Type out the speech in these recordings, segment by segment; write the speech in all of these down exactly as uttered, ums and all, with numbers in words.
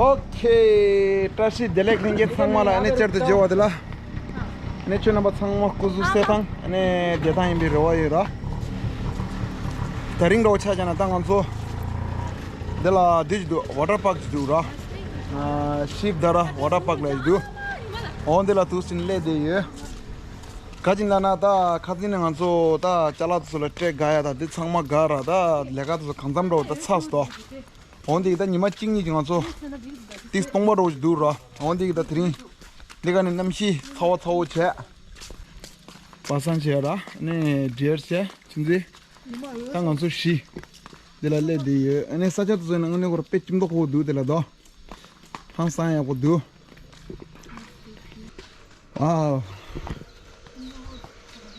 ཨོ་ཁེ། བཀྲ་ཤིས་བདེ་ལེགས་ལྷན་རྒྱས་ཚང་མ་ལ། ཨ་ནི་བསྐྱར་དུ་མཇལ་བ་དེ་ལ། ཨ་ནི་ཁྱོད་རྣམ་པ་ཚང་མ་སྐུ་གཟུགས་གསལ་ཐང་། ཨ་ནི་བདེ་ཐང་ཡིན་པའི་རེ་བ་ཡོད་ར། དེ་རིང་འདྲ་བོ་ཆ་བཞག་ན་ད་ང་ཚོ་འདི་ལ་འདི་ཅིག་འདུག་ཝ་ཊར་པཱརྐ་ཅིག་འདུག་ར། ཤིབ་དྷ་ར་ཝ་ཊར་པཱརྐ་ལབ་ཡག་འདུག་འོ་འདི་ལ་འདུག་སེ་སླེབས་བསྡད་ཡོད། ག་ཅིག་ལབ་ན་ད་ཁ་སང་ནས་ང་ཚོ་ད་ཅ་ལག་དེ་ཚོ་ལ་སྤྲད་དགའ་ཡ་ད་འདི་ཚང་མ་དགའ་ར། ད་ལས་ཀ་དེ་ཚོ་གང་འཚམ་འདྲ་བོ་ད་ཚར་སོང་། འོ་འདི་གི་ད་ཉི་མ་གཅིག་གཉིས་ཀྱི་ང་ཚོ་ཏིས་སྟོང་པ་འདྲ་བོ་ཞིག་འདུག་ར། འོ་འདི་གི་ད་དེ་རིང་འདི་ག་ནས་གནམ་གཤིས་ཚ་བ་ཚ་བོ་བྱས། པ་སངས་བྱས་ར། ཨ་ནི་འབྲེལ་བྱས་ཁྱིམ་མཚེས། ད་ང་ཚོ་བཞི་འདི་ལ་སླེབས་བསྡད་ཡོད། ཨ་ནི་ས་ཆ་དེ་ཚོ་ཡིན་ན་དངོས་གནས་ཁོ་རང་དཔེ་སྐྱིད་མདོག་ཁ་པོ་འདུག་དེ་ལ་དོ། ཧང་སང་ཡག་པོ་འདུག་ཨ།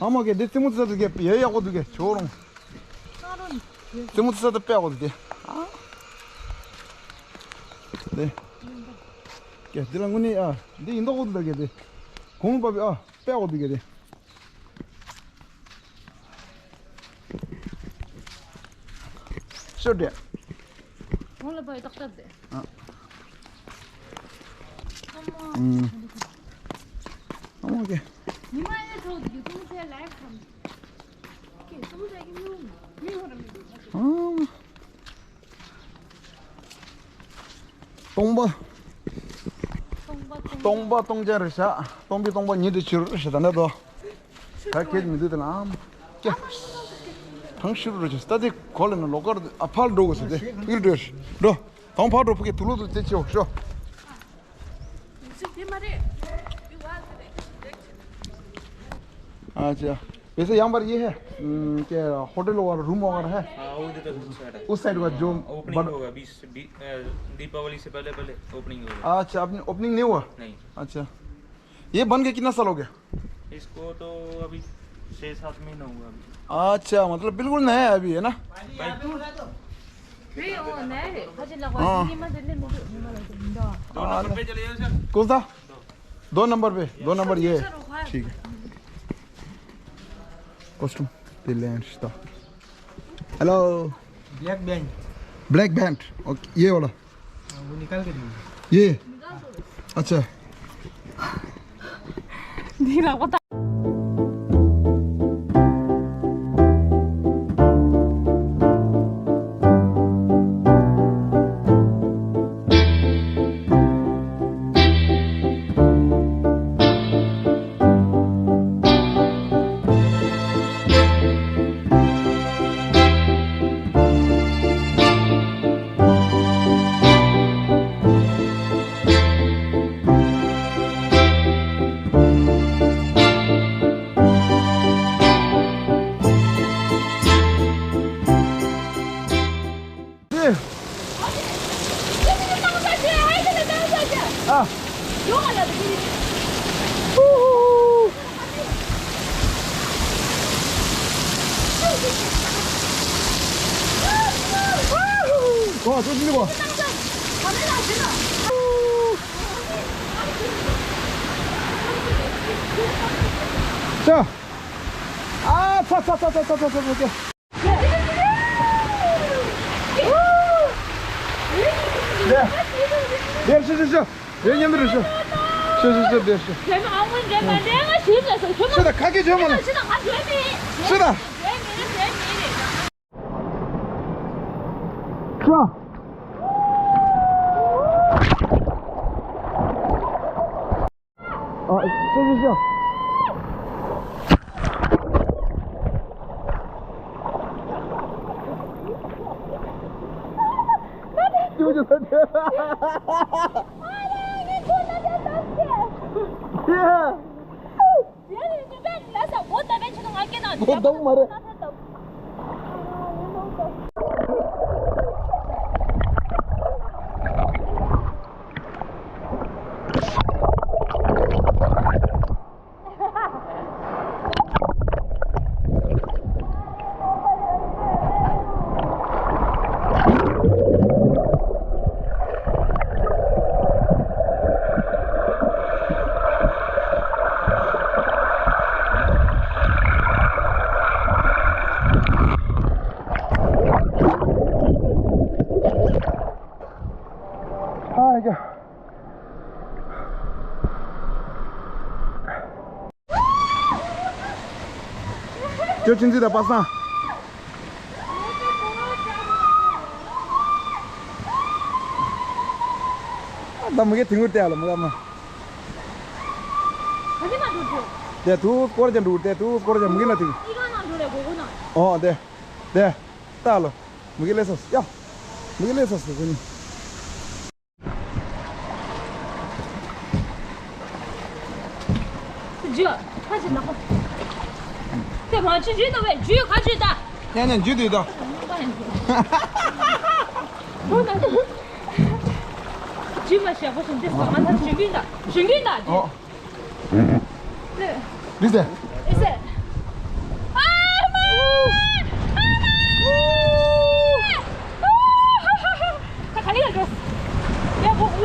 ཨ་མ་གེ་འདི་རྩེད་མོ་རྩེ་ས་དེ་གེ་ཡ་ཡག་པོ་འདུག་གེ་ཇོ་རོང་། རྩེད་མོ་རྩེ་ས་དེ་དཔེ་ཡག་པོ་འདུག་དེ། ཨ། དེ། གེ་འདི་ལ་དངོས་གནས་ཨ་འདི་ཡིན་མདོག་ཁ་པོ་འདུག་ད་གེ་དེ། གོང་པ་བི་ཨ་དཔེ་ཡག་པོ་འདུག་གེ་དེ། ཤོད་དེ། ཁོང་ལ་པའི་ཏག་ཏག་དེ། ཨ། ཨ་མ། ཨ་མ་གེ། ཉི་མ་ཡོད་ཚོད་ཀྱི་ཀུང་ཚེ་ལའི་ཁམས། ཀེ་ཀུང་ཚེ་གི་མིང་མིང་ཧོ་ར་མི་འདུག་ཨ། སྟོང་པ། སྟོང་པ་སྟོང་པ་སྟོང་རྐྱང་རེད་ཤག་སྟོང་པའི་སྟོང་པ་ཉིད་དུ་གྱུར་ཞེས་ད་ནས་དོ། ད་ཁྱེད་མི་འདུག་དེ་ལ་ཨམ། ཀྱ། ཐང་ཤུར་རུ་ཅིག་ད་དེ་གོ་ལ་ན་ལོ་ཀར་ཨ་ཕར་འགྲོ་དགོས་ཟེར་ཏེ་ཕུག་འགྲོ་ཤི་འགྲོ། ཐང་ཕར་འགྲོ་ཕུག་གི་དུག་ལོག་ཏུ་རྩེ་ཆེའོ་ཤོ། ཨ་ཅེ། वैसे यहाँ पर ये है, हम्म, क्या होटल वगैरह, रूम वगैरह है? हाँ, वो इधर उस साइड। उस साइड का जो ओपनिंग होगा, बीस, बी-, अ, दीपावली से पहले, पहले ओपनिंग होगा। अच्छा, अपनी ओपनिंग नहीं हुआ? नहीं। अच्छा। ये बन के कितना साल हो गया? इसको तो अभी छः सात महीना हुआ अभी। अच्छा, मतलब बिल्कुल नया है अभी, है ना? भाई। हाँ। दो नंबर पे चले जाओ सर। कौन सा? दो नंबर पे, दो नंबर ये। ठीक है। Costume, the lens, the। Hello। Black band. Black band, okay, ये वाला। हाँ, वो निकाल के दीजिए। ये। अच्छा। ཨ། ཨོ། ཨོ། ཨོ། ཨོ། ཨོ། ཨོ། ཨོ། ཨོ། ཨོ། ཨོ། ཨོ། ཨོ། ཨོ། ཨོ། ཨ། ཚ་ཚ་ཚ། ལེ། ལེ། ཤི་ཤི་ཤི། ལེ། མཉམ་དུ་ཤི། ཤི་ཤི་ཤི། ལེ་ཤི། ཤི་ད། ཁ་སྐད་བརྗོད་མ་ལ། ཤི་ད། ཤི། ཨ། ཤི་ཤི་ཤི། ཡ། གོ་བདག་མ་རེད། ཁྱོད་ཆུང་ཆུང་དང་པ་སངས། ད་མི་གེ་དེ་ངུར་བལྟས་ལ་མི་ག་མ། དེ་དུ་སྐོར་ཅན་འགྲོ་དེ་དུ་སྐོར་ཅན་མི་གེ་ན་དེ། ཨོ་དེ། དེ། ལྟ་ལོ། མི་གེ་ལས་སོ་ཡ། མི་གེ་ལས་སོ་སོ་ཀུན། ཇུ། ཁ་ཅིག་ལ་ཁོ། དེ་མ་ཇུ་ཇུ་ད་བས་ཇུ་ཁ་ཇུ་ད། ཉན་ཉན་ཇུ་དུས་ད། ཁོ་ན་ཇུ་མ་ཤེས་ཁོ་སུམ་ཅུ་སོ་ང་ཐར་ཞུ་གིན་ད་ཞུ་གིན་ད་ཇུ། ཨོ། ལི་ཟེ། ལི་ཟེ། ཨ་མ། ཨ་མ། ད་ག་ལེར་འགྲོ། ཡ་གོ་གོ། ཡ།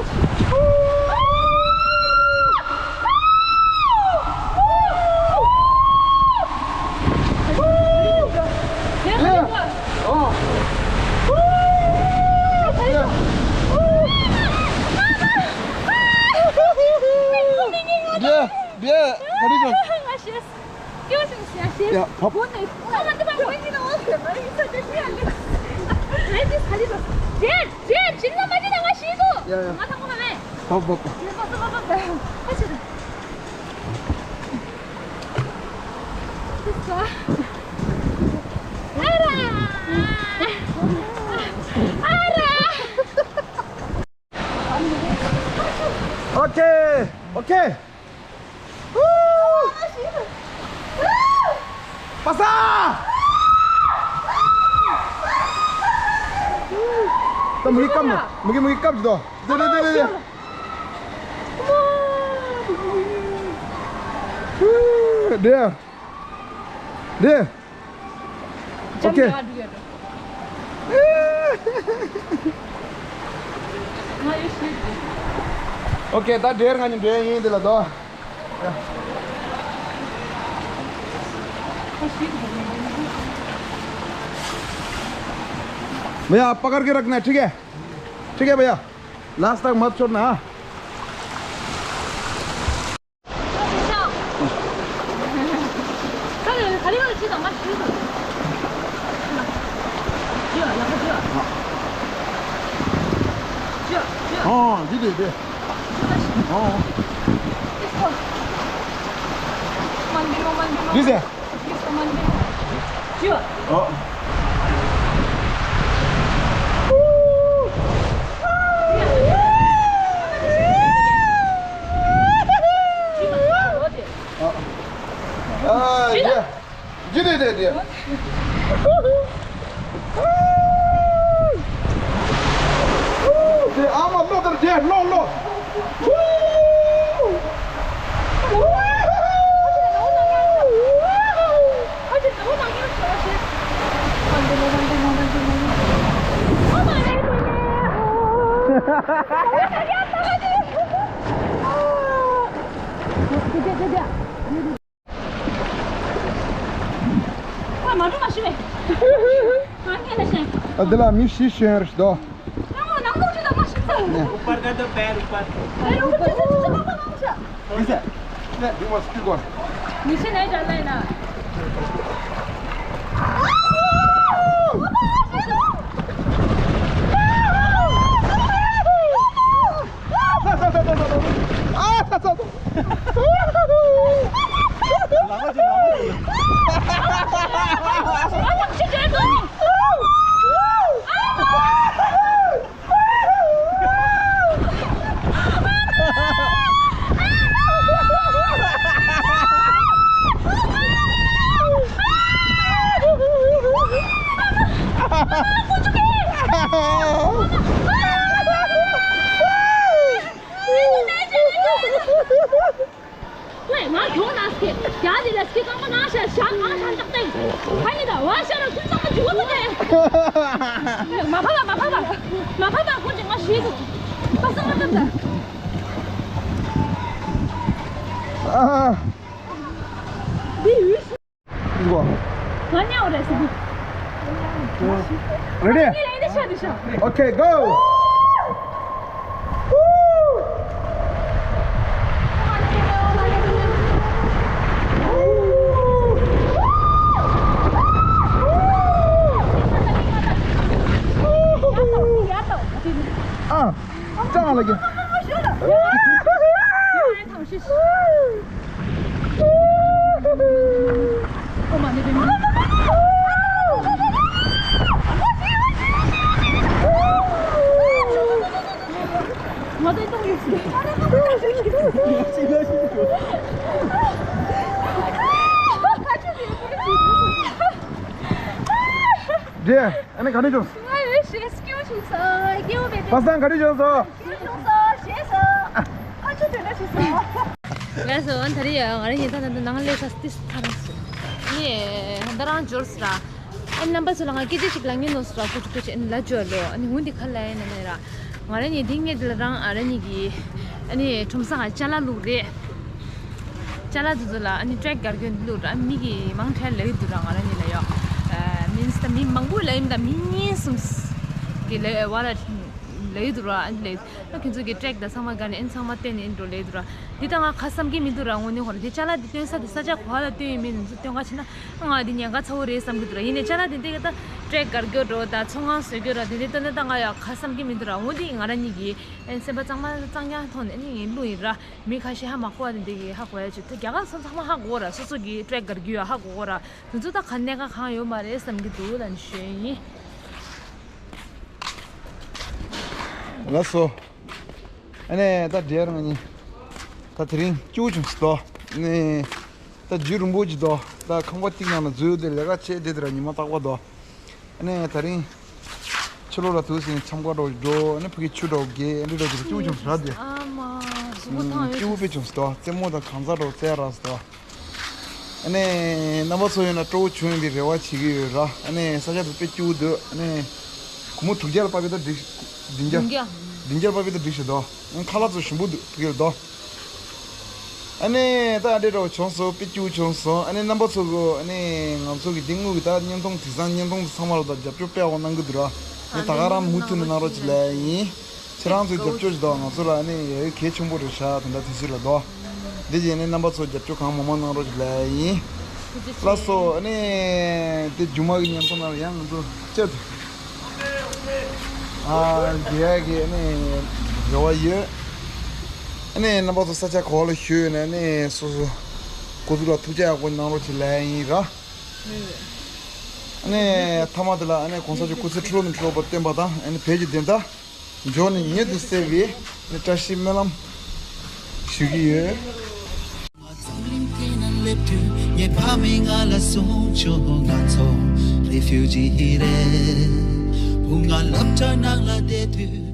ཨོ། ཡ། ཡ། ག་རེ་བྱུང་། ང་ཤེས། སྐྱོ་ཞིང་ཞེ་ཞེ། ཡ་ཕབ། ཨ་མ་འདི་མ་འགོས་ཀྱི་ནོ། ང་ཡི་ས་ཆ་ཤི་ཡ་ལེ། ང་ཡི་ས་ཆ་ཤི་ཡ་ལེ། རེད་འདི་ས་ལི་རོ། རེད་རེད་ཇི་ལ་མ་ཇི་ལ་ང་ཤི་འདུག་ཡ་ཡ། ང་ཐང་གོ་མ་མེད། ཕབ་ཕབ། ཡ་ཕབ་ཕབ་ཕབ་ཕབ། ཨ་ཆི་རེད། འདི་ས། ཨ་ར། ཨ་ར། ཨོ་ཁེ། ཨོ་ཁེ། པ་ས། ད་མི་གི་སྐམ་ནོ། མི་གི་མི་གི་སྐམ་གྱི་དོ། དེ་དེ་དེ་དེ་དེ། དེ། དེ། ཨོ་ཁེ། ཨོ་ཁེ། ད་འདྲེར་ང་གཉིས་འདྲེ་ཡིན་དེ་ལ་དོ། भैया आप पकड़ के रखना है, ठीक है? ठीक है भैया, लास्ट तक मत छोड़ना, हाँ। 어, 이제 이제. 어. 이제. 어. 아, 이제. 이제 이제 이제. 네, 아마 너들 제 로, 로. ཨ་མ་འགྲོ་མ་ཤི་བས། ང་ངས་ལ་ཤེས། ཨ་འདི་ལ་མི་ཤི་ཤེས་རེད་དོ། ཡང་ནང་ལོགས་ཅི་ད་མ་ཤི་ཚར། ऊपर कर दो, पैर ऊपर। पैर ऊपर, ऊपर, ऊपर, ऊपर, ऊपर। ཨི་ཟེ། ཨི་ཟེ། You must keep going. མི་ཤི་ནས་དྲན་ལས་ན། ཨ་ས་ས་ས། ང་གྱོང་ན་སྐད། རྒྱ་ལི་ལ་སྐད་གང་མ་ན་ཤ་ཤ་ང་ཤ་ཏག་ཏག་ཧ་ནི་ད་བ་ཤ་ར་ཁུ་ཚང་མ་འཇུ་བ་དེ། མ་ཕ་བ་མ་ཕ་བ། མ་ཕ་བ་ཁོ་ཅི་ང་ཤི་གི། པ་སང་མ་ཏག་ཏག་ཨ། འདི་ཡུལ། Go. Ready? Okay, go. ཨ། ཅང་ལ་གི། ང་ཚོའི་ཏོག་ཡོད་ཟེར། རེད། ཨ་ནི་ག་ནས་བྱུང་། ང་ཡོད་ཤེས་སྐྱོ་ཞིག་ས་སྐྱོ་བས། པ་སངས་ག་ནས་བྱུང་སོང་། སྐྱོ་ཞིག་ས་ཞེས་ས། ཨ་ཆུ་དོན་ན་ཞིག་ས། ལགས་སོ། ཨ་ད་རེས་ང་རང་ཉིད་ད་ད་ནང་ལས་ས་ཏིས་ཐ་ར་སོ། ངས་ད་རང་འབྱོར་སོང་ར། ཨ་ནི་རྣམ་པ་ཚོ་ལ་ང་སྐད་ཆ་ཞིག་ལབ་ཉན་ནོ་སོ་ར། ཀུ་ཅི་ཀུ་ཅི་ཨ་ནི་ལ་འབྱོར་ལོ། ཨ་ནི་འུན་དེ་ཁ་ལ་ཡིན་ན་ནི་ར། ང་རང་ཉིད་དེ་ངས་དེ་ལ་རང་ཨ་ར་ཉིད་ཀྱི་ཨ་ནི་ཁྲོམ་ས་ང་ཅ་ལག་བླུགས་རེད། ཅ་ལག་དེ་ཚོ་ལ་ཨ་ནི་ཊེག་གར་གྱོན་བླུགས་ར། ཨ་མི་གི་མང་ཆེ་ལབ་ཀྱི་འདུག་ར། ང་རང་ཉིད་ལ་ཡོ། ཨ་མིན་སི་ད་མི་མང་པོ་ལབ་ཡིན་ད་མི་གཉིས་གསུམ་གི་ལབ་བ་ལ་ལབ་ཀྱི་འདུག་ར། ཨ་ནི་ལབ། ཨ་ཁྱོད་ཚོ་གི་ཊེག་དང་ཚང་མ་དགའ་ནས་ཨ་ནི་ཚང་མ་བསྟན་ནས་ཨ་ནི་འགྲོ་ལབ་ཀྱི་འདུག་ར། འདི་ད་ང་ཁ་བསམ་གྱི་མི་འདུག་ར། དངོས་གནས་ཧོ་ར། འདི་ཅ་ལག་འདི་སྟོན་ས་དེ་ས་ཆ་ག་པ་ལ་སྟོན་ཡོད་མེད་འདི་ཚོ་སྟོན་ག་བྱས་ན་ང་འདི་ཉེན་ཁ་ཚ་བོ་རེད་བསམ་གྱི་འདུག་ར། ཡིན་ནའི་ཅ་ལག་འདི་འདི་ག་ད་ཊེག་གར་གྱོན་འགྲོ་ད་ཚོང་ཁང་བཟོ་གྱོན་ར། འདི་འདི་སྟོན་ན་ད་ང་ཡ་ཁ་བསམ་གྱི་མི་འདུག་ར། འོ་འདི་ང་རང་ཉིད་ཀྱི་ཨ་ནི་སེམས་པ་གཙང་མ་གཙང་རྐྱང་ཐོག་ནས་ཨ་ནི་བླུགས་ཡིན་ར། མི་ཁ་ཤས་ཧ་མ་གོ་བ་དེ་འདྲ་གི་ཧ་གོ་ཡ་ཅིག་ད་རྒྱ་གར་སོང་ཚང་མ་ཧ་གོ་ར། སོ་སོ་གི་ཊེག་གར་གྱོན་ཡ་ཧ་གོ་གོ་ར། དེ་ཚོ་ད་ག་གནད་འགག་གང་ཡོད་མ་རེད་བསམ་གྱི་འདུག་ལབ་ནས་ཞུ་ཡ་ཡིན། ལགས་སོ། ཨ་ནི་ད་འདྲེ་རང་གཉིས་ད་དེ་རིང་སྐྱིད་པོ་བྱུང་སོང་དོ། ཨ་ནི་ད་རྒྱུན་རིང་པོ་ཅིག་དོ། ད་ཁང་པ་གཅིག་ནང་ལ་འཛུལ་ཏེ་ལས་ཀ་བྱས་བསྡད་དེ་ར་ཉི་མ་རྟག་པར་དོ། ཨ་ནི་ད་རིང་ཕྱི་ལོགས་ལ་དུས་ཟིན་འཆམ་ཁ་འདྲ་བོ་འགྲོ། ཨ་ནི་ཕ་གི་ཆུ་འདྲ་བོ་རྒྱས། ཨ་ནི་འདྲ་བོ་ཅིག་སྐྱིད་པོ་བྱུང་ར་དེ། ཨ་མ། གཟུགས་པོ་ཐང་ཡོད། སྐྱིད་པོ་དཔེ་བྱུང་སོང་དོ། རྩེད་མོ་དང་གང་ཟག་འདྲ་བོ་རྩེ་ར་སོང་དོ། ཨ་ནི་རྣམ་པ་ཚོ་ཡོད་ན་སྤྲོ་བོ་བྱུང་ཡིན་པའི་རེ་བ་བྱེད་ཀྱི་ཡོད་ར། ཨ་ནི་ས་ཆ་དེ་དཔེ་སྐྱིད་པོ་འདུག་ཨ་ནི་སྒོར་མོ་དྲུག་བརྒྱ་ལ་ཕབ་པའི་ད་བསྒྲིགས། བདུན་བརྒྱ། བདུན་བརྒྱ། བདུན་བརྒྱ་ལ་ཕབ་པའི་ད་བསྒྲིགས་ཤིག་དོ། ཨ་ནི་ཁ་ལག་ཚོ་ཞིམ་པོ་འདུག་ཕ་གིར་དོ། ཨ་ནི་ད་ཨ་འདྲས་འདྲ་བོ་བྱུང་སོང་། དཔེ་སྐྱིད་པོ་བྱུང་སོང་། ཨ་ནི་རྣམ་པ་ཚོ་གི་ཨ་ནི་ང་ཚོ་གི་དེ་དངུལ་གི་ད་བརྙན་ཐུང་དེང་སང་བརྙན་ཐུང་དེ་ཚང་མ་ལ་ད་རྒྱབ་སྐྱོར་དཔེ་ཡག་པོ་གནང་གི་འདུག་ར། ཨ་ནི་ད་ག་རང་མུ་མཐུད་ནས་གནང་རོགས་ཅིག་ལབ་ཡིན། ཁྱེད་རང་ཚོའི་རྒྱབ་སྐྱོར་ཅིག་དང་ང་ཚོ་ལ་ཨ་ནི་ཡ་གི་གལ་ཆེན་པོ་རེད་ཤག་དེ་འདྲ་དུས་ཚོད་ལ་དོ། འདི་བྱས་ནས་རྣམ་པ་ཚོ་རྒྱབ་སྐྱོར་གང་མང་མང་གནང་རོགས་ཞེས་ལབ་ཡིན། ལགས་སོ། ཨ་ནི་དེ་རྒྱུ་མ་གི་ཉན་ཐོས་ནང་ལ་ཡང་ང་ཚོ་བཅར་ཏེ། ཨ་རྒྱལ་གི་ཨ་ནི་རེ་བ་ཡོད། ཨ་ནི་རྣམ་པ་ཚོ་ས་ཆ་ག་བ་ལ་བཞུགས་ནས་ཨ་ནི་སོ་སོ་སྐུ་གཟུགས་ལ་ཐུགས་ཅག་ཡག་པོ་གནང་རོགས་ཞེས་ལབ་ཡིན་ར། ཨ་ནི་མཐའ་མ་དེ་ལ་ཨ་ནི་གོང་ས་མཆོག་སྐུ་ཚེ་ཁྲི་ལོ་ནས་ཁྲི་ལོ་བར་བརྟན་པ་དང་ཨ་ནི་བོད་ཀྱི་བདེན་མཐའ། འབྱོར་ནས་མྱུར་དུ་གསལ་བའི་བཀྲ་ཤིས་སྨོན་ལམ་ཞུ་གི་ཡོད། འཛམ་གླིང་སྟེང་ན་སླེབས་དུས་ངའི་ཕ་མས་ང་ལ་གསུངས་བྱུང་། ང་ཚོ་རེ་ཕིའུ་ཇི་རེད། བུ་ང་སློབ་གྲྭ་ནང་ལ་བསྡད་དུས།